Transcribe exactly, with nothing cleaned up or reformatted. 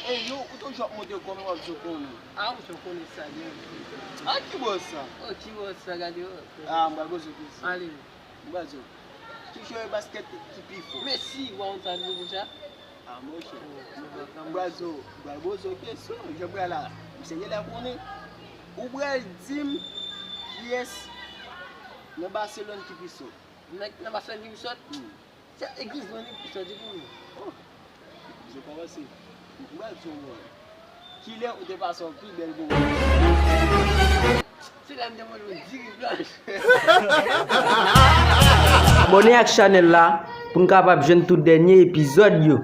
E yo, ou toujou ap montre kò m, w ap di w konnen. A, ou jan konnen sa byen. A ki bò sa? O, ki bò sa, gade yo. A, m pral poze w kesyon. Ale. M pral di w. Ki jwè baskèt ki pi fò? Messi, w a konn sa l ye deja? A, monchè. M pral di w, m pral poze w kesyon. Jan m pral la, misye genlè konnen. Ou pral di m kiyès nan Barcelone ki pi sòt? Nan, nan Barcelone ki pi sòt? Hmm. Se Griezmann ki pi sòt, di pou mwen. Oh, se pa pase. M pral di w, mwen. Kilè ou te pase yon pi bèl moman? Se la m te mande w diri blanch. Abòne ak chanèl la pou n kapab jwenn tout dènye epizòd yo.